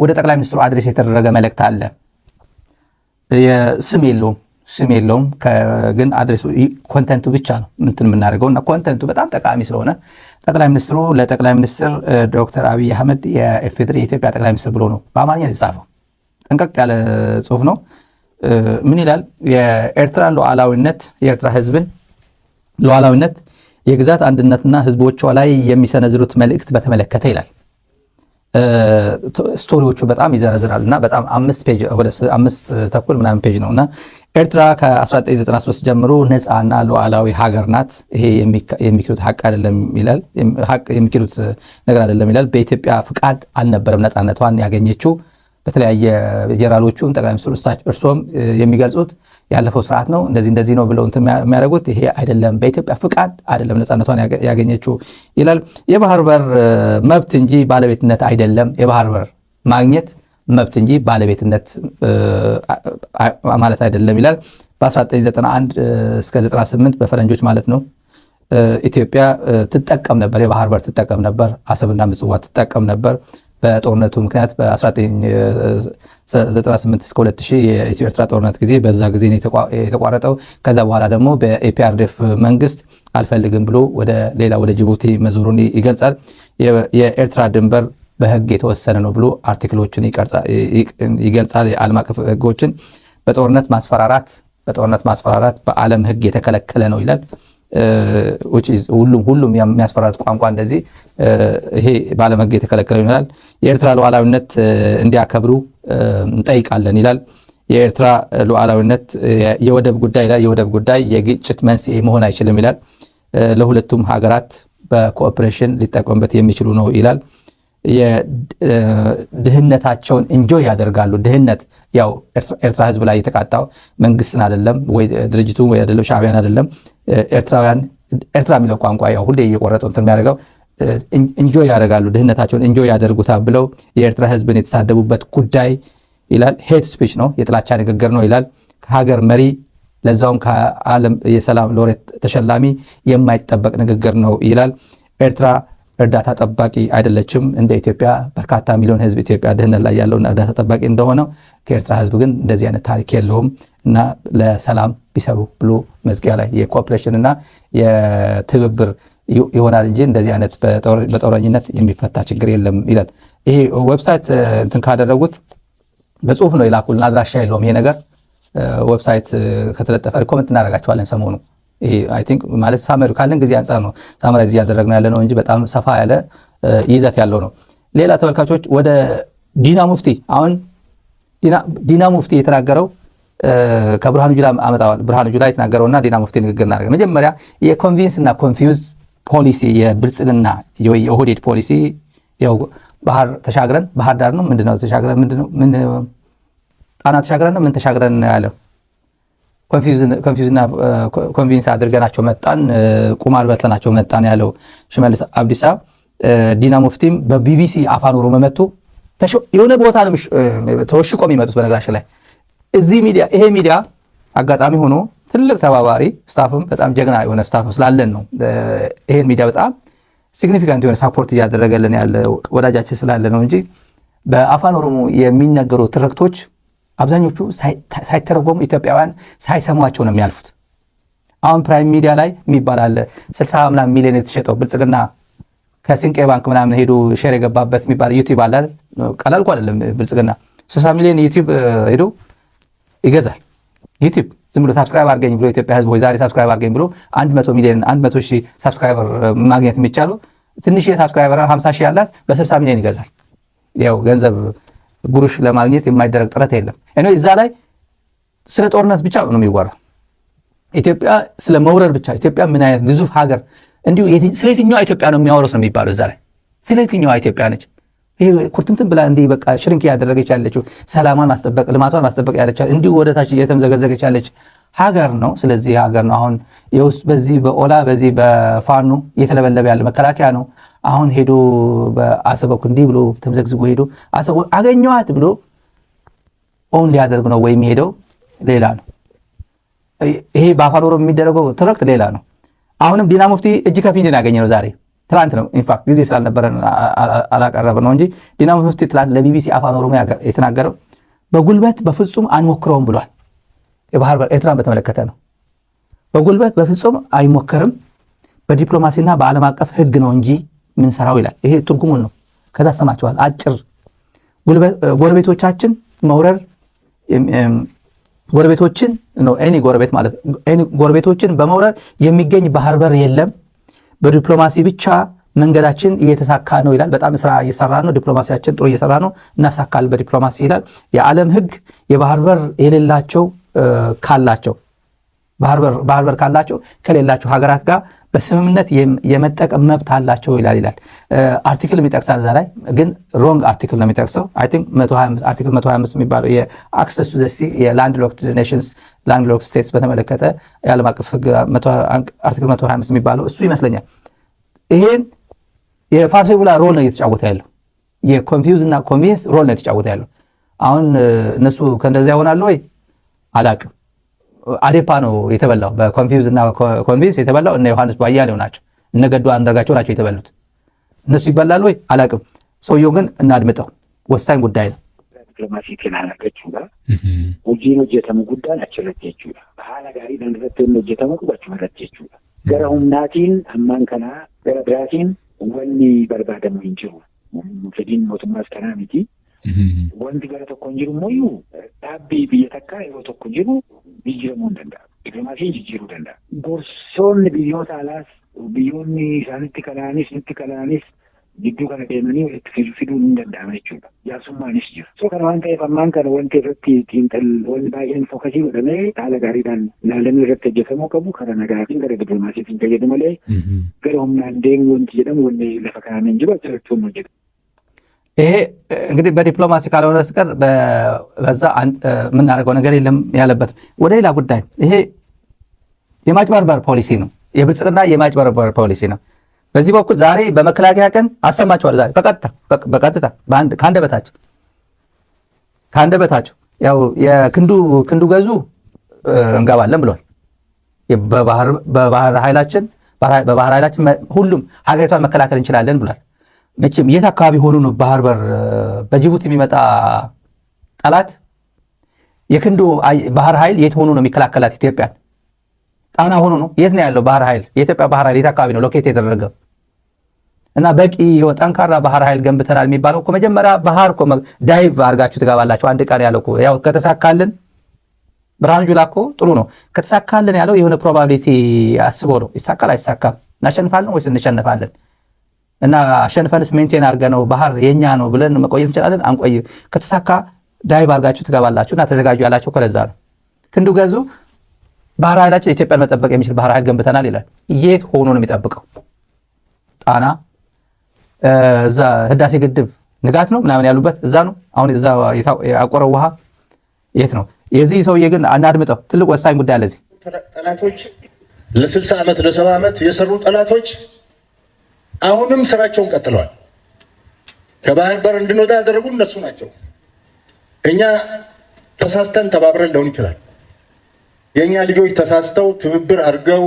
ወደ ጠቅላይ ሚኒስትሩ address የተደረገ መልእክት አለ። ስም የለውም፣ ስም የለውም። ግን address ኡ content ኡ ብቻ ነው እንትን የምናደርገው እና content ኡ በጣም ጠቃሚ ስለሆነ ጠቅላይ ሚኒስትሩ ለጠቅላይ ሚኒስትር ዶክተር አብይ አህመድ የኢፌዴሪ የኢትዮጵያ ጠቅላይ ሚኒስትር ብሎ ነው በአማርኛ የተጻፈው። ጠንቀቅ ያለ ጽሁፍ ነው። ምን ይላል? የኤርትራን ሉዓላዊነት፣ የኤርትራ ህዝብን ሉዓላዊነት፣ የግዛት አንድነትና ህዝቦቿ ላይ የሚሰነዝሩት መልእክት በተመለከተ ይላል። Story ዎቹ በጣም ይዘረዝራል እና በጣም 5 page፣ ወደ 5.5 ምናምን page ነው። እና ኤርትራ ከ1993 ጀምሮ ነፃና ሉዓላዊ ሀገር ናት። ይሄ የሚክዱት ሀቅ አይደለም ይላል። ሀቅ የሚክዱት ነገር አይደለም ይላል። በኢትዮጵያ ፍቃድ አልነበረም ነፃነቷን ያገኘችው። በተለያየ ጀነራሎቹም ጠቅላይ ሚኒስትሩ እርሶም የሚገልጹት ያለፈው ስርዓት ነው፣ እንደዚህ እንደዚህ ነው ብለው እንትን የሚያደርጉት ይሄ አይደለም፣ በኢትዮጵያ ፍቃድ አይደለም ነፃነቷን ያገኘችው ይላል። የባህር በር መብት እንጂ ባለቤትነት አይደለም። የባህር በር ማግኘት መብት እንጂ ባለቤትነት ማለት አይደለም ይላል። በ1991 እስከ 98 በፈረንጆች ማለት ነው ኢትዮጵያ ትጠቀም ነበር፣ የባህር በር ትጠቀም ነበር፣ አሰብና ምጽዋ ትጠቀም ነበር። በጦርነቱ ምክንያት በ1998 እስከ 2000 የኢትዮ ኤርትራ ጦርነት ጊዜ በዛ ጊዜ ነው የተቋረጠው። ከዛ በኋላ ደግሞ በ EPRDF መንግስት አልፈልግም ብሎ ወደ ሌላ ወደ ጅቡቲ መዞሩን ይገልጻል። የኤርትራ ድንበር በህግ የተወሰነ ነው ብሎ article ኦችን ይገልጻል። የዓለም አቀፍ ህጎችን። በጦርነት ማስፈራራት በዓለም ህግ የተከለከለ ነው ይላል። ሁሉም ሁሉም የሚያስፈራሩት ቋንቋ እንደዚህ ይሄ በዓለም ህግ የተከለከለ ይላል። የኤርትራ ሉዓላዊነት እንዲያከብሩ እንጠይቃለን ይላል። የኤርትራ ሉዓላዊነት የወደብ ጉዳይ ላይ የወደብ ጉዳይ የግጭት መንስኤ መሆን አይችልም ይላል። ለሁለቱም ሀገራት በ cooperation ሊጠቀሙበት የሚችሉ ነው ይላል። ድህነታቸውን enjoy ያደርጋሉ። ድህነት ያው ኤርትራ ህዝብ ላይ የተቃጣው መንግስትን አይደለም ወይ ድርጅቱ ወይ አይደለም ሻዕቢያን አይደለም፣ ኤርትራውያን። ኤርትራ የሚለው ቋንቋ ያው ሁሌ እየቆረጠው እንትን የሚያደርገው enjoy ያደርጋሉ፣ ድህነታቸውን enjoy ያደርጉታል ብለው የኤርትራ ህዝብን የተሳደቡበት ጉዳይ ይላል። Hate speech ነው፣ የጥላቻ ንግግር ነው ይላል። ከሀገር መሪ ለዛውም ከዓለም የሰላም ሎሬት ተሸላሚ የማይጠበቅ ንግግር ነው ይላል። ኤርትራ እርዳታ ጠባቂ አይደለችም። እንደ ኢትዮጵያ በርካታ ሚሊዮን ህዝብ ኢትዮጵያ ድህነት ላይ ያለውን እርዳታ ጠባቂ እንደሆነው ከኤርትራ ህዝብ ግን እንደዚህ አይነት ታሪክ የለውም እና ለሰላም ቢሰሩ ብሎ መዝጊያ ላይ የ cooperation እና የትብብር ይሆናል እንጂ እንደዚህ አይነት በጦረኝነት የሚፈታ ችግር የለም ይላል። ይሄ website እንትን ካደረጉት በጽሁፍ ነው የላኩልን፣ አድራሻ የለውም ይሄ ነገር። Website ከተለጠፈ recommend እናደርጋቸዋለን ሰሞኑ። ይሄ I think ማለት summary ካለን ጊዜ አንጻር ነው summarize እያደረግነው ያለ ነው እንጂ በጣም ሰፋ ያለ ይዘት ያለው ነው። ሌላ ተመልካቾች ወደ ዲና ሙፍቲ፣ አሁን ዲና ሙፍቲ የተናገረው ከብርሃኑ ጁላ አመጣዋል። ብርሃኑ ጁላ የተናገረውና ዲና ሙፍቲ ንግግር እናደርገ። መጀመሪያ የ convince እና confuse ፖሊሲ፣ የብልጽግና የኦህዴድ ፖሊሲ፣ ያው ባህር ተሻግረን ባህር ዳር ነው ምንድነው ተሻግረን ምንድነው ምን ጣና ተሻግረን ነው ምን ተሻግረን ያለው confuse ና convince አድርገናቸው መጣን፣ ቁማር በልተናቸው መጣን ያለው ሽመልስ አብዲሳ፣ ዲና ሙፍቲም በቢቢሲ አፋን ኦሮሞ መጥቶ የሆነ ቦታ ነው ተወሽቆ የሚመጡት። በነገራችን ላይ እዚህ ሚዲያ፣ ይሄ ሚዲያ አጋጣሚ ሆኖ ትልቅ ተባባሪ staff ም በጣም ጀግና የሆነ staff ስላለን ነው፣ ይሄን ሚዲያ በጣም significant የሆነ support እያደረገልን ያለ ወዳጃችን ስላለ ነው እንጂ በአፋን ኦሮሞ የሚነገሩ ትርክቶች አብዛኞቹ ሳይተረጎሙ ኢትዮጵያውያን ሳይሰሟቸው ነው የሚያልፉት። አሁን ፕራይም ሚዲያ ላይ የሚባል አለ፣ 60 ምናምን ሚሊዮን የተሸጠው ብልጽግና ከሲንቄ ባንክ ምናምን ሄዶ share የገባበት የሚባል ዩቲዩብ አለ። ቀላል እኮ አይደለም። ብልጽግና 60 ሚሊዮን ዩቲዩብ ሄዶ ይገዛል። ዩቲዩብ ዝም ብሎ subscribe አድርገኝ ብሎ ኢትዮጵያ ሕዝብ ወይ ዛሬ subscribe አድርገኝ ብሎ 100 ሚሊዮን 100 ሺህ subscriber ማግኘት የሚቻሉ ትንሽ የ subscriber 50 ሺህ ያላት በ60 ሚሊዮን ይገዛል። ያው ገንዘብ ጉሩሽ ለማግኘት የማይደረግ ጥረት የለም። እኔ እዛ ላይ ስለ ጦርነት ብቻ ነው የሚወራው። ኢትዮጵያ ስለ መውረር ብቻ፣ ኢትዮጵያ ምን አይነት ግዙፍ ሀገር፣ እንዲሁ ስለ የትኛዋ ኢትዮጵያ ነው የሚያወሩት ነው የሚባለው እዛ ላይ። ስለ የትኛዋ ኢትዮጵያ ነች? ይሄ ኩርትምትም ብላ እንዲህ በቃ shrink እያደረገች ያለችው፣ ሰላሟን ማስጠበቅ ልማቷን ማስጠበቅ ያለች እንዲሁ ወደ ታች እየተምዘገዘገች ያለች ሀገር ነው። ስለዚህ ሀገር ነው አሁን የውስጥ በዚህ በኦላ በዚህ በፋኖ እየተለበለበ ያለ መከላከያ ነው። አሁን ሄዶ በአሰብ በኩል እንዲህ ብሎ ተምዘግዝጎ ሄዶ አሰብ አገኘዋት ብሎ own ሊያደርግ ነው ወይ የሚሄደው ሌላ ነው። ይሄ በአፋን ኦሮሞ የሚደረገው ትርክት ሌላ ነው። አሁንም ዲና ሙፍቲ እጅ ከፍንጅ ያገኘ ነው ዛሬ። ትላንት ነው፣ in fact ጊዜ ስላልነበረ አላቀረብ ነው እንጂ ዲና ሙፍቲ ትላንት ለቢቢሲ አፋን ኦሮሞ የተናገረው በጉልበት በፍጹም አንሞክረውም ብሏል። የባህር በር ኤርትራን በተመለከተ ነው። በጉልበት በፍጹም አይሞከርም፣ በዲፕሎማሲና በዓለም አቀፍ ሕግ ነው እንጂ ምንሰራው ይላል። ይሄ ትርጉሙን ነው። ከዛ ሰማችኋል። አጭር ጎረቤቶቻችን መውረር ጎረቤቶችን any ጎረቤት ማለት any ጎረቤቶችን በመውረር የሚገኝ ባህር በር የለም። በዲፕሎማሲ ብቻ መንገዳችን እየተሳካ ነው ይላል። በጣም ስራ እየሰራ ነው። ዲፕሎማሲያችን ጥሩ እየሰራ ነው፣ እናሳካል በዲፕሎማሲ ይላል። የዓለም ሕግ የባህር በር የሌላቸው ካላቸው ባህር በር ካላቸው ከሌላቸው ሀገራት ጋር በስምምነት የመጠቀም መብት አላቸው ይላል። Article የሚጠቅሳል እዛ ላይ፣ ግን wrong article ነው የሚጠቅሰው። I think article 125 የሚባለው የ access to the sea የ landlocked nations፣ landlocked states በተመለከተ የዓለም አቀፍ ሕግ article 125 የሚባለው እሱ ይመስለኛል። ይሄን የፋርሴ ቡላ role ነው እየተጫወተ ያለው። የ confuse እና convince role ነው የተጫወተ ያለው። አሁን እነሱ ከእንደዚያ ይሆናሉ ወይ አላቅም። አዴፓ ነው የተበላው፣ በ confuse እና convince የተበላው እነ ዮሐንስ ቧያሌው ናቸው፣ እነ ገዱ አንዳርጋቸው ናቸው የተበሉት። እነሱ ይበላሉ ወይ አላቅም። ሰውየው ግን እናድምጠው፣ ወሳኝ ጉዳይ ነው። Dippiloomaasiitiin argachuudha. Hojiin hojjetamu guddaan achirratti jechuudha. Haala gaariidhaan irratti inni hojjetamu qabu achuma irratti jechuudha. Gara humnaatiin ammaan kanaa gara biraatiin wanni barbaadamu hin jiru. Fedhiin mootummaas kanaa miti. Wanti gara tokko hin jiru immoo dhaabbii biyya takkaa yeroo tokko jiru jijjiiramuu hin danda'a. Dippiloomaasiin jijjiiruu danda'a. Gorsoonni biyyoota alaas biyyoonni isaanitti kalaanis nutti kalaanis gidduu kana deemanii walitti fiduun hin danda'ama jechuudha. Jaarsummaanis jira. So kana waan ta'eef ammaan kana wanti irratti xiinxal wanti baay'een focus godhamee haala gaariidhaan ilaalamee irratti hojjetamuu qabu karaa nagaatiin gara dippiloomaasiitiin fayyadu malee gara humnaan deemu wanti jedhamu wanni lafa kaa'amee hin jiru achirratti wanni hojjetamu. ይሄ እንግዲህ በዲፕሎማሲ ካልሆነ በስተቀር በዛ የምናደርገው ነገር የለም ያለበት። ወደ ሌላ ጉዳይ፣ ይሄ የማጭበርበር ፖሊሲ ነው። የብልጽግና የማጭበርበር ፖሊሲ ነው። በዚህ በኩል ዛሬ በመከላከያ ቀን አሰማቸዋል። ዛሬ በቀጥታ ከአንደበታቸው ያው የክንዱ ክንዱ ገዙ እንገባለን ብሏል። በባህር ኃይላችን ሁሉም ሀገሪቷን መከላከል እንችላለን ብሏል። መቼም የት አካባቢ ሆኑ ነው ባህር በር በጅቡቲ የሚመጣ ጠላት የክንዱ ባህር ኃይል የት ሆኖ ነው የሚከላከላት ኢትዮጵያን? ጣና ሆኖ ነው? የት ነው ያለው ባህር ኃይል? የኢትዮጵያ ባህር ኃይል የት አካባቢ ነው locate የተደረገው? እና በቂ ጠንካራ ባህር ኃይል ገንብተናል የሚባለው እኮ መጀመሪያ ባህር እኮ dive አድርጋችሁ ትገባላችሁ አንድ ቀን ያለው እኮ ያው ከተሳካልን፣ ብርሃኑ ጁላ እኮ ጥሩ ነው። ከተሳካልን ያለው የሆነ probability አስቦ ነው። ይሳካል አይሳካም፣ እናሸንፋለን ወይስ እንሸንፋለን? እና አሸንፈንስ maintain አድርገነው ባህር የኛ ነው ብለን መቆየት እንችላለን? አንቆይ። ከተሳካ dive አድርጋችሁ ትገባላችሁ እና ተዘጋጁ ያላቸው ከለዛ ነው። ክንዱ ገዙ ባህር ኃይላችን ኢትዮጵያን መጠበቅ የሚችል ባህር ኃይል ገንብተናል ይላል። የት ሆኖ ነው የሚጠብቀው? ጣና እዛ ህዳሴ ግድብ ንጋት ነው ምናምን ያሉበት እዛ ነው። አሁን እዛ ያቆረው ውሃ የት ነው? የዚህ ሰውዬ ግን አናድምጠው። ትልቅ ወሳኝ ጉዳይ አለ እዚህ። ጠላቶች ለ60 ዓመት ለ70 ዓመት የሰሩ ጠላቶች አሁንም ስራቸውን ቀጥለዋል። ከባህር በር እንድንወጣ ያደረጉ እነሱ ናቸው። እኛ ተሳስተን ተባብረን ሊሆን ይችላል። የእኛ ልጆች ተሳስተው ትብብር አድርገው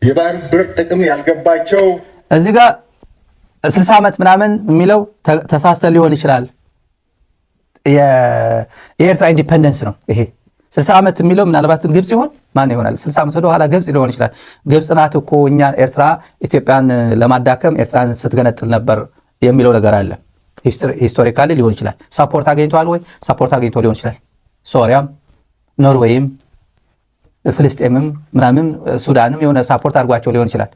የባህር በር ጥቅም ያልገባቸው እዚህ ጋር 60 ዓመት ምናምን የሚለው ተሳስተን ሊሆን ይችላል። የኤርትራ independence ነው ይሄ። 60 ዓመት የሚለው ምናልባትም ግብፅ ይሆን ማን ይሆናል? 60 ዓመት ወደ ኋላ ግብፅ ሊሆን ይችላል። ግብፅ ናት እኮ እኛ ኤርትራ ኢትዮጵያን ለማዳከም ኤርትራን ስትገነጥል ነበር የሚለው ነገር አለ። Historically ሊሆን ይችላል። Support አግኝተዋል ወይ? Support አግኝቶ ሊሆን ይችላል። ሶሪያም፣ ኖርዌይም፣ ፍልስጤምም ምናምን ሱዳንም የሆነ support አድርጓቸው ሊሆን ይችላል።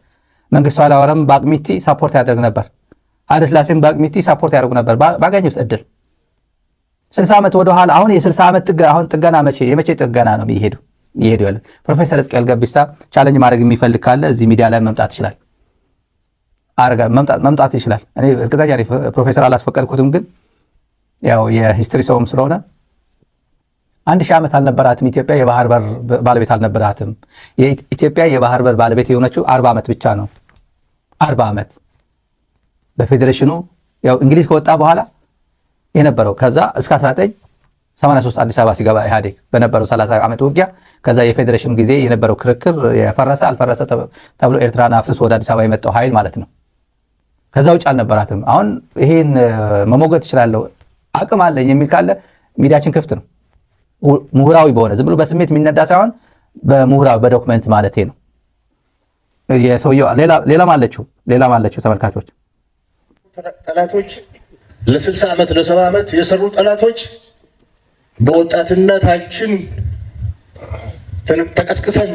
መንግስቱ ኃይለማርያም በአቅሚቲ support ያደርግ ነበር። ኃይለሥላሴም በአቅሚቲ support ያደርጉ ነበር ባገኙት እድል። 60 ዓመት ወደኋላ አሁን የ60 ዓመት አሁን ጥገና መቼ የመቼ ጥገና ነው ይሄዱ ያለ? ፕሮፌሰር ሕዝቅኤል ገቢሳ challenge ማድረግ የሚፈልግ ካለ እዚህ ሚዲያ ላይ መምጣት ይችላል። አረጋ መምጣት ይችላል። እኔ እርግጠኛ ነኝ፣ ፕሮፌሰር አላስፈቀድኩትም፣ ግን ያው የ history ሰውም ስለሆነ 1000 ዓመት አልነበራትም ኢትዮጵያ፣ የባህር በር ባለቤት አልነበራትም። የኢትዮጵያ የባህር በር ባለቤት የሆነችው 40 ዓመት ብቻ ነው። 40 ዓመት በፌዴሬሽኑ ያው እንግሊዝ ከወጣ በኋላ የነበረው፣ ከዛ እስከ 1983 አዲስ አበባ ሲገባ ኢህአዴግ በነበረው 30 ዓመት ውጊያ፣ ከዛ የፌዴሬሽኑ ጊዜ የነበረው ክርክር የፈረሰ አልፈረሰ ተብሎ ኤርትራን አፍርሶ ወደ አዲስ አበባ የመጣው ኃይል ማለት ነው። ከዛ ውጭ አልነበራትም። አሁን ይሄን መሞገት እችላለሁ፣ አቅም አለኝ የሚል ካለ ሚዲያችን ክፍት ነው። ምሁራዊ በሆነ፣ ዝም ብሎ በስሜት የሚነዳ ሳይሆን በምሁራዊ፣ በ document ማለት ነው። የሰውየው ሌላም አለችው ተመልካቾች። ጠላቶች፣ ለ60 ዓመት፣ ለ70 ዓመት የሰሩ ጠላቶች በወጣትነታችን ተቀስቅሰን፣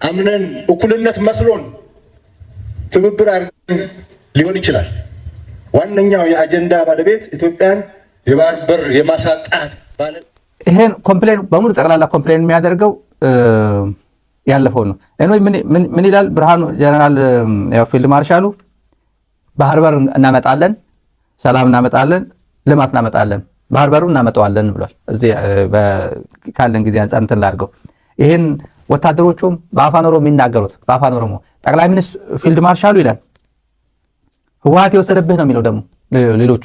አምነን፣ እኩልነት መስሎን ትብብር አድርገን ሊሆን ይችላል። ዋነኛው የአጀንዳ ባለቤት ኢትዮጵያን የባህር በር የማሳጣት ባለ ይሄን complain በሙሉ፣ ጠቅላላ complain የሚያደርገው ያለፈው ነው። Anyway ምን ይላል ብርሃኑ ጀነራል፣ ያው ፊልድ ማርሻሉ ባህር በር እናመጣለን፣ ሰላም እናመጣለን፣ ልማት እናመጣለን፣ ባህር በሩ እናመጣዋለን ብሏል። እዚህ ካለን ጊዜ አንጻር እንትን ላድርገው። ይህን ወታደሮቹም በአፋን ኦሮሞ የሚናገሩት፣ በአፋን ኦሮሞ ጠቅላይ ሚኒስትር ፊልድ ማርሻሉ ይላል፣ ህወሓት የወሰደብህ ነው የሚለው። ደግሞ ሌሎቹ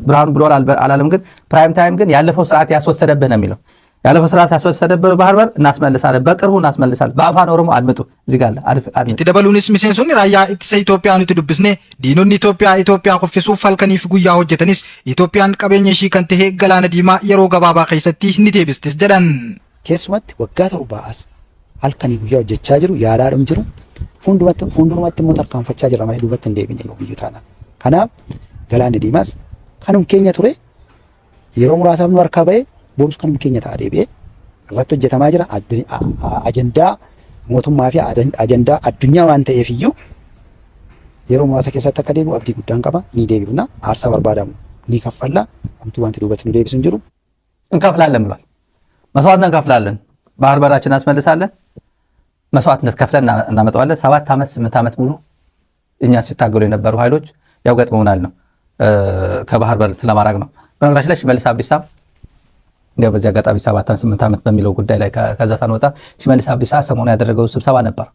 ብርሃኑ ብሏል አላለም፣ ግን Prime Time ግን ያለፈው ስርዓት ያስወሰደብህ ነው የሚለው። ያለፈው ስርዓት ያስወሰደብህ ባህር በር እናስመልሳለን፣ በቅርቡ እናስመልሳለን። በአፋን ኦሮሞ አድምጡ፣ እዚህ ጋር አለ። Itti dabaluunis miseensonni raayyaa ittisa Itoophiyaa nuti dubbisne diinonni Itoophiyaa Itoophiyaa kuffisuuf halkaniif guyyaa hojjetanis Itoophiyaan qabeenya ishii kan tahe galaana diimaa yeroo gabaabaa keessatti ni deebistis jedhan. Keessumatti waggaa 7 as halkanii guyyaa hojjechaa jiru, yaadaadhum jiru. Fuuldurumatti immoo tarkaanfachaa jira malee duubatti hin deebine yoomiyyuu taanaan. Kanaaf galaanni diimaas kanum keenya ture, yeroo muraasaaf nu harkaa ba'ee, borus kanum keenya ta'a, deebi'ee irratti hojjetamaa jira. Ajandaa mootummaa fi ajandaa addunyaa waan ta'eef iyyuu yeroo muraasa keessatti akka deebi'u abdii guddaan qaba. Ni deebifna. Aarsaa barbaadamu ni kaffalla. Homtuu wanti duubatti nu deebisu hin jiru. እንከፍላለን ብሏል። መስዋዕትነት እንከፍላለን፣ ባህር በራችን እናስመልሳለን። መስዋዕትነት ከፍለን እናመጣዋለን። 7 ዓመት፣ 8 ዓመት ሙሉ እኛ ሲታገሉ የነበሩ ኃይሎች ያው ገጥመውናል ነው፣ ከባህር በር ስለማራቅ ነው። በነገራችን ላይ ሽመልስ አብዲሳ፣ እንዲያው በዚህ አጋጣሚ 7 ዓመት፣ 8 ዓመት በሚለው ጉዳይ ላይ ከዛ ሳንወጣ፣ ሽመልስ አብዲሳ ሰሞኑ ያደረገው ስብሰባ ነበር።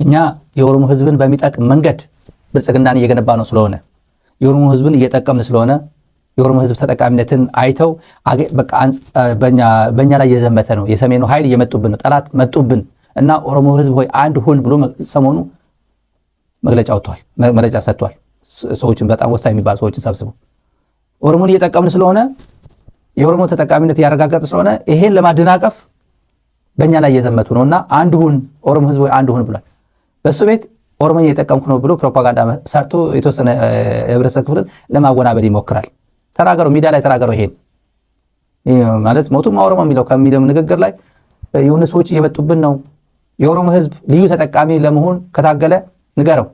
እኛ የኦሮሞ ሕዝብን በሚጠቅም መንገድ ብልጽግናን እየገነባ ነው ስለሆነ፣ የኦሮሞ ሕዝብን እየጠቀምን ስለሆነ፣ የኦሮሞ ሕዝብ ተጠቃሚነትን አይተው በቃ በእኛ ላይ እየዘመተ ነው፣ የሰሜኑ ኃይል እየመጡብን ነው፣ ጠላት መጡብን እና ኦሮሞ ሕዝብ ሆይ አንድ ሁን ብሎ ሰሞኑ መግለጫ ወጥቷል፣ መግለጫ ሰጥቷል። ሰዎችን፣ በጣም ወሳኝ የሚባሉ ሰዎችን ሰብስበው ኦሮሞን እየጠቀምን ስለሆነ፣ የኦሮሞ ተጠቃሚነት እያረጋገጠ ስለሆነ፣ ይሄን ለማደናቀፍ በእኛ ላይ እየዘመቱ ነው እና አንድ ሁን ኦሮሞ ህዝብ ሆይ አንድ ሁን ብሏል። በእሱ ቤት ኦሮሞን እየጠቀምኩ ነው ብሎ ፕሮፓጋንዳ ሰርቶ የተወሰነ የህብረተሰብ ክፍልን ለማወናበድ ይሞክራል። ተናገረው፣ ሚዲያ ላይ ተናገረው። ይሄን ማለት ሞቱማ ኦሮሞ የሚለው ከሚለው ንግግር ላይ የሆነ ሰዎች እየመጡብን ነው። የኦሮሞ ህዝብ ልዩ ተጠቃሚ ለመሆን ከታገለ ንገረው።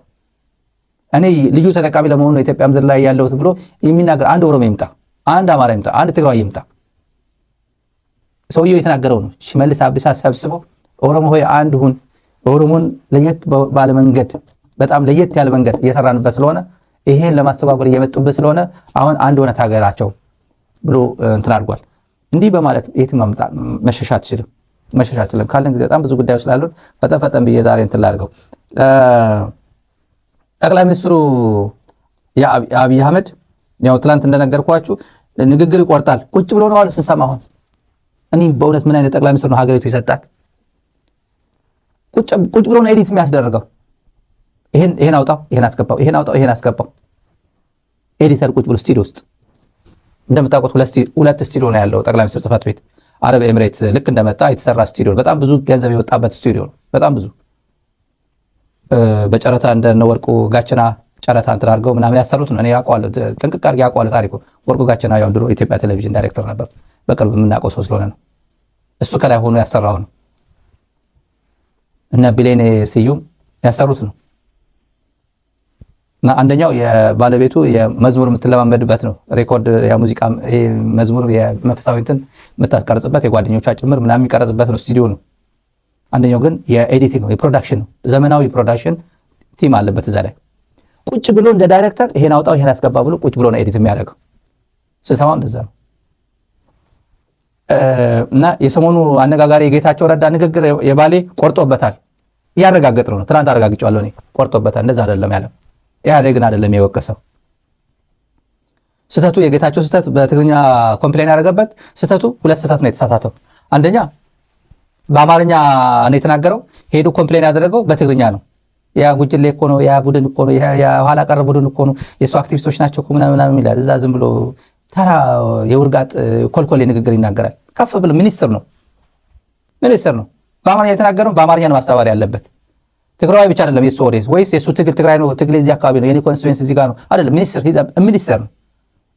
እኔ ልዩ ተጠቃሚ ለመሆን ነው ኢትዮጵያ ምድር ላይ ያለሁት ብሎ የሚናገር አንድ ኦሮሞ ይምጣ፣ አንድ አማራ ይምጣ፣ አንድ ትግራዊ ይምጣ። ሰውየው የተናገረው ነው። ሽመልስ አብዲሳ ሰብስቦ ኦሮሞ ሆይ አንድ ሁን፣ ኦሮሞን ለየት ባለ መንገድ፣ በጣም ለየት ያለ መንገድ እየሰራንበት ስለሆነ፣ ይሄን ለማስተጓጎል እየመጡበት ስለሆነ አሁን አንድ ሆነ ታገላቸው ብሎ እንትን አድርጓል። እንዲህ በማለት የትም መሸሻ አትችልም፣ መሸሻ አትችልም። ካለን ጊዜ በጣም ብዙ ጉዳዮች ስላሉን ፈጠን ፈጠን ብዬ ዛሬ እንትን ላድርገው። ጠቅላይ ሚኒስትሩ አብይ አህመድ ያው ትላንት እንደነገርኳችሁ ንግግር ይቆርጣል። ቁጭ ብሎ ነው አሉ ስንሰማ። አሁን እኔ በእውነት ምን አይነት ጠቅላይ ሚኒስትር ነው ሀገሪቱ ይሰጣል? ቁጭ ብሎ ነው edit የሚያስደርገው። ይሄን አውጣው፣ ይሄን አስገባው፣ ይሄን አውጣው፣ ይሄን አስገባው። Editor ቁጭ ብሎ ስቱዲዮ ውስጥ፣ እንደምታውቁት ሁለት ስቱዲዮ ነው ያለው ጠቅላይ ሚኒስትር ጽሕፈት ቤት። አረብ ኤምሬት ልክ እንደመጣ የተሰራ ስቱዲዮ፣ በጣም ብዙ ገንዘብ የወጣበት ስቱዲዮ ነው። በጣም ብዙ በጨረታ እንደነ ወርቁ ጋቸና ጨረታ እንትን አድርገው ምናምን ያሰሩት ነው። እኔ አውቀዋለሁ፣ ጥንቅቅ አድርጌ አውቀዋለሁ ታሪኩ። ወርቁ ጋቸና ያው ድሮ ኢትዮጵያ ቴሌቪዥን ዳይሬክተር ነበር። በቅርብ የምናውቀው ሰው ስለሆነ ነው። እሱ ከላይ ሆኖ ያሰራው ነው። እነ ቢሌኔ ስዩም ያሰሩት ነው። እና አንደኛው የባለቤቱ የመዝሙር የምትለማመድበት ነው። Record የሙዚቃ መዝሙር የመንፈሳዊ እንትን የምታስቀርጽበት፣ የጓደኞቿ ጭምር ምናምን የሚቀረጽበት ነው፣ ስቱዲዮ ነው። አንደኛው ግን የ editing ነው፣ የ production ነው። ዘመናዊ production team አለበት እዛ ላይ። ቁጭ ብሎ እንደ ዳይሬክተር ይሄን አውጣው፣ ይሄን አስገባ ብሎ ቁጭ ብሎ ነው edit የሚያደርገው። ስንሰማው እንደዛ ነው። እና የሰሞኑ አነጋጋሪ የጌታቸው ረዳ ንግግር የባሌ ቆርጦበታል። እያረጋገጥ ነው። ትናንት አረጋግጬዋለሁ እኔ፣ ቆርጦበታል። እንደዛ አይደለም ያለው፣ ኢህአዴግን አይደለም የወቀሰው። ስህተቱ፣ የጌታቸው ስህተት፣ በትግርኛ complain ያደረገበት ስህተቱ ሁለት ስህተት ነው የተሳሳተው። አንደኛ በአማርኛ ነው የተናገረው፣ ሄዶ complain ያደረገው በትግርኛ ነው። ያ ጉጅሌ እኮ ነው፣ ያ ቡድን እኮ ነው፣ ያ ኋላ ቀር ቡድን እኮ ነው፣ የእሱ አክቲቪስቶች ናቸው እኮ ምናምን ምናምን ይላል። እዛ ዝም ብሎ ተራ የውርጋጥ ኮልኮሌ ንግግር ይናገራል። ከፍ ብሎ ሚኒስትር ነው፣ ሚኒስትር ነው። በአማርኛ የተናገረው በአማርኛ ነው ማስተባበል ያለበት። ትግራዋይ ብቻ አይደለም የሱ audience፣ ወይስ የሱ ትግል ትግራይ ነው፣ ትግል እዚህ አካባቢ ነው፣ የኔ constituency እዚህ ጋር ነው አይደለም። ሚኒስትር ሚኒስትር ነው።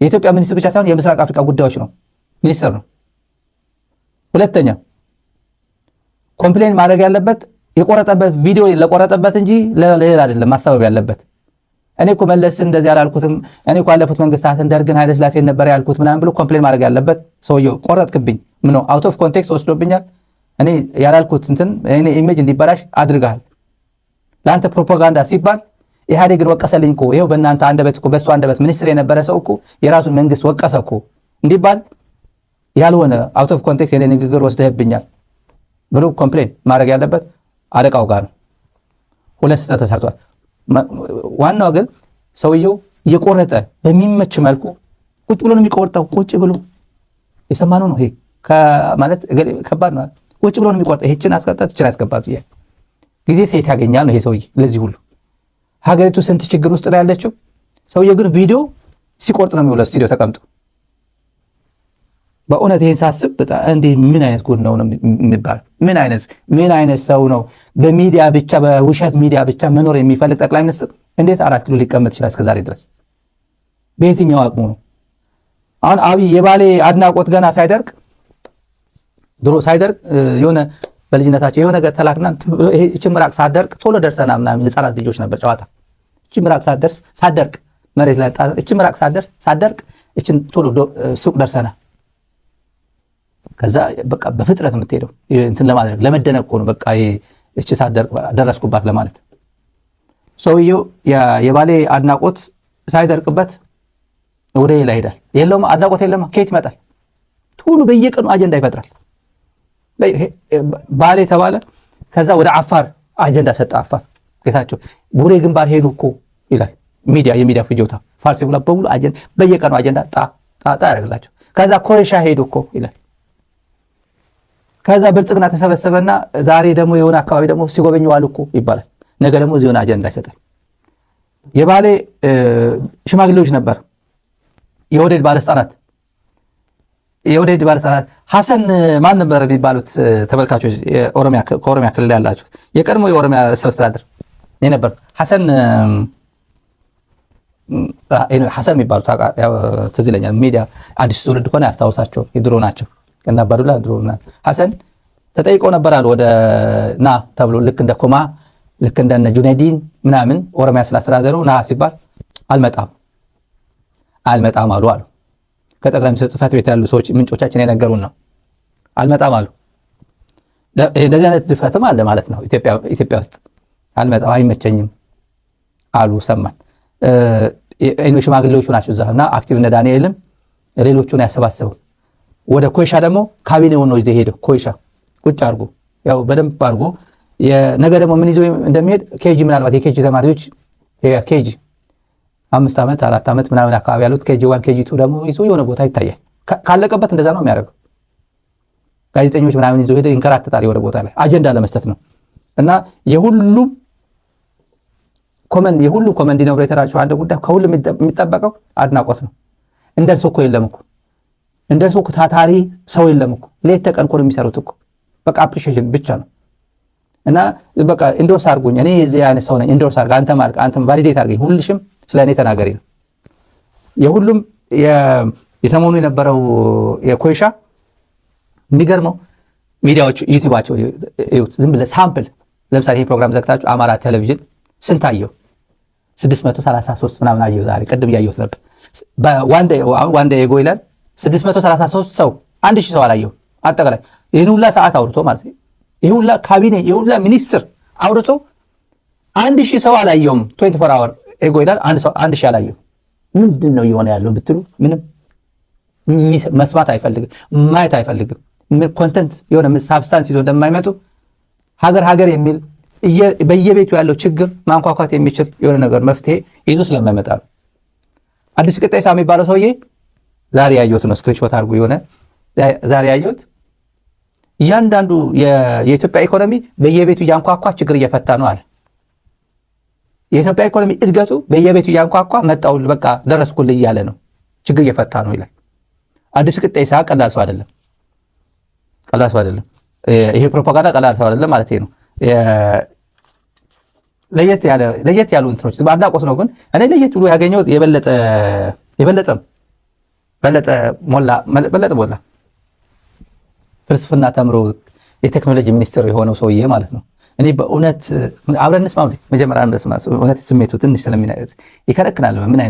የኢትዮጵያ ሚኒስትር ብቻ ሳይሆን የምስራቅ አፍሪካ ጉዳዮች ነው፣ ሚኒስትር ነው። ሁለተኛ complain ማድረግ ያለበት የቆረጠበት ቪዲዮ ለቆረጠበት እንጂ ለሌላ አይደለም ማሳበብ ያለበት። እኔ እኮ መለስ እንደዚህ አላልኩትም፣ እኔ እኮ ያለፉት መንግስታትን ደርግን ኃይለ ሥላሴን ነበር ያልኩት ምናምን ብሎ complain ማድረግ ያለበት ሰውየው ቆረጥክብኝ፣ ምን ነው out of context ወስዶብኛል፣ እኔ ያላልኩት እንትን እኔ image እንዲበላሽ አድርገሃል። ለአንተ ፕሮፓጋንዳ ሲባል ኢህአዴግን ወቀሰልኝ እኮ፣ ይኸው በእናንተ አንደበት እኮ፣ በእሱ አንደበት ሚኒስትር የነበረ ሰው እኮ የራሱን መንግስት ወቀሰ እኮ እንዲባል ያልሆነ out of context የኔ ንግግር ወስደህብኛል ብሎ complain ማድረግ ያለበት አለቃው ጋር ነው። ሁለት ስህተት ተሰርቷል። ዋናው ግን ሰውየው እየቆረጠ በሚመች መልኩ ቁጭ ብሎ ነው የሚቆርጠው። ቁጭ ብሎ የሰማነው ነው። ይሄ ማለት ከባድ ነው። ቁጭ ብሎ ነው የሚቆርጠው። ይሄችን አስቀጣት፣ ይችን አስገባት። ጊዜ ሴት ያገኛል ነው ይሄ ሰውዬ። ለዚህ ሁሉ ሀገሪቱ ስንት ችግር ውስጥ ነው ያለችው። ሰውየው ግን ቪዲዮ ሲቆርጥ ነው የሚውለው ስቱዲዮ ተቀምጦ። በእውነት ይሄን ሳስብ በጣም እንዴ ምን አይነት ጉድ ነው የሚባለው? ምን አይነት ሰው ነው? በሚዲያ ብቻ፣ በውሸት ሚዲያ ብቻ መኖር የሚፈልግ ጠቅላይ ሚኒስትር እንዴት 4 ኪሎ ሊቀመጥ ይችላል እስከዛሬ ድረስ? በየትኛው አቅሙ ነው? አሁን አብይ የባሌ አድናቆት ገና ሳይደርቅ፣ ድሮ ሳይደርቅ የሆነ በልጅነታቸው የሆነ ነገር ተላክና እቺ ምራቅ ሳትደርቅ ቶሎ ደርሰና ምናምን ህፃናት ልጆች ነበር ጨዋታ። እቺ ምራቅ ሳትደርስ፣ ሳትደርቅ መሬት ላይ፣ እቺ ምራቅ ሳትደርስ፣ ሳትደርቅ እችን ቶሎ ሱቅ ደርሰና ከዛ በቃ በፍጥነት የምትሄደው እንትን ለማድረግ ለመደነቅ እኮ ነው። በቃ እቺ ሳትደርቅ ደረስኩባት ለማለት። ሰውየው የባሌ አድናቆት ሳይደርቅበት ወደ ሌላ ይሄዳል። የለውም፣ አድናቆት የለም። ከየት ይመጣል? ሁሉ በየቀኑ አጀንዳ ይፈጥራል። ባሌ ተባለ፣ ከዛ ወደ አፋር አጀንዳ ሰጠ። አፋር ጌታቸው ቡሬ ግንባር ሄዱ እኮ ይላል። ሚዲያ የሚዲያ ፍጆታ ፋርሲ ብላ በሙሉ በየቀኑ አጀንዳ ጣ ጣ ጣ ያደርግላቸው። ከዛ ኮይሻ ሄዱ እኮ ይላል። ከዛ ብልጽግና ተሰበሰበና ዛሬ ደግሞ የሆነ አካባቢ ደግሞ ሲጎበኙ ዋሉ እኮ ይባላል። ነገ ደግሞ የሆነ አጀንዳ ይሰጣል። የባሌ ሽማግሌዎች ነበር፣ የኦህዴድ ባለስልጣናት ሐሰን ማን ነበር የሚባሉት? ተመልካቾች ከኦሮሚያ ክልል ያላችሁት የቀድሞ የኦሮሚያ ርዕሰ መስተዳድር የነበሩት ሐሰን ሐሰን የሚባሉት ትዝ ይለኛል። ሚዲያ አዲሱ ትውልድ ከሆነ ያስታውሳቸው፣ የድሮ ናቸው እና አባዱላ ድሮ ሐሰን ተጠይቀው ነበር አሉ። ወደ ና ተብሎ ልክ እንደ ኮማ፣ ልክ እንደነ ጁነዲን ምናምን ኦሮሚያ ስላስተዳደሩ ና ሲባል አልመጣም አልመጣም አሉ። ከጠቅላይ ሚኒስትር ጽሕፈት ቤት ያሉ ሰዎች ምንጮቻችን የነገሩን ነው። አልመጣም አሉ። እንደዚህ አይነት ድፍረትም አለ ማለት ነው ኢትዮጵያ ውስጥ። አልመጣም፣ አይመቸኝም አሉ። ሰማን። ሽማግሌዎቹ ናቸው እዛ እና active እነ ዳንኤልም ሌሎቹን ያሰባስበው። ወደ ኮይሻ ደግሞ ካቢኔውን ነው ይዘው ሄደው ኮይሻ ቁጭ አድርጎ ያው በደንብ አድርጎ ነገ ደግሞ ምን ይዞ እንደሚሄድ KG ምናልባት የ KG ተማሪዎች KG 5 ዓመት 4 ዓመት ምናምን አካባቢ ያሉት KG 1 KG 2 ደግሞ ይዞ የሆነ ቦታ ይታያል። ካለቀበት እንደዛ ነው የሚያደርገው። ጋዜጠኞች ምናምን ይዞ ሄደ ይንከራተታል የሆነ ቦታ ላይ አጀንዳ ለመስጠት ነው። እና የሁሉም common denominator ኣቸው አንድ ጉዳይ ከሁሉም የሚጠበቀው አድናቆት ነው። እንደርሶ እኮ የለም እኮ፣ እንደርሶ እኮ ታታሪ ሰው የለም እኮ፣ ሌት ተቀን እኮ ነው የሚሰሩት እኮ። በቃ appreciation ብቻ ነው። እና በቃ endorse አድርጉኝ፣ እኔ የዚህ አይነት ሰው ነኝ፣ endorse አድርግ፣ አንተም አድርግ፣ አንተም validate አድርገኝ፣ ሁልሽም ስለ እኔ ተናገሪ ነው። የሁሉም የሰሞኑ የነበረው የኮይሻ የሚገርመው ሚዲያዎች ዩቲዩባቸው እዩት። ዝም ብለህ sample ለምሳሌ ይሄ ፕሮግራም ዘግታችሁ አማራ ቴሌቪዥን ስንት አየው? 633 ምናምን አየው። ዛሬ ቅድም እያየሁት ነበር። 1 day ago ይላል 633 ሰው፣ 1000 ሰው አላየው። አጠቃላይ ይህን ሁላ ሰዓት አውርቶ ማለት ነው። ይህ ሁላ ካቢኔ፣ ይህ ሁላ ሚኒስትር አውርቶ 1000 ሰው አላየውም። 24 hour ago ይላል 1000 አላየው። ምንድን ነው እየሆነ ያለው ብትሉ ምንም መስማት አይፈልግም፣ ማየት አይፈልግም። Content የሆነ substance ይዞ እንደማይመጡ ሀገር ሀገር የሚል በየቤቱ ያለው ችግር ማንኳኳት የሚችል የሆነ ነገር መፍትሄ ይዞ ስለማይመጣ ነው። አዲሱ ቅጤሳ የሚባለው ሰውዬ ዛሬ ያየሁት ነው። Screenshot አድርጎ የሆነ ዛሬ ያየሁት እያንዳንዱ የኢትዮጵያ ኢኮኖሚ በየቤቱ እያንኳኳ ችግር እየፈታ ነው አለ። የኢትዮጵያ ኢኮኖሚ እድገቱ በየቤቱ እያንኳኳ መጣው በቃ ደረስኩልህ እያለ ነው። ችግር እየፈታ ነው ይላል። አዲሱ ቅጤሳ ቀላል ሰው አይደለም፣ ቀላል ሰው አይደለም። ይሄ ፕሮፓጋንዳ ቀላል ሰው አይደለም ማለት ነው። ለየት ያሉ እንትኖች በአድናቆት ነው። ግን እኔ ለየት ብሎ ያገኘው የበለጠ በለጠ ሞላ፣ በለጠ ሞላ ፍልስፍና ተምሮ የቴክኖሎጂ ሚኒስትር የሆነው ሰውዬ ማለት ነው። እኔ በእውነት አብረን እንስማ፣ መጀመሪያ እውነት ስሜቱ ትንሽ ስለሚ ይከረክናል። ምን አይነት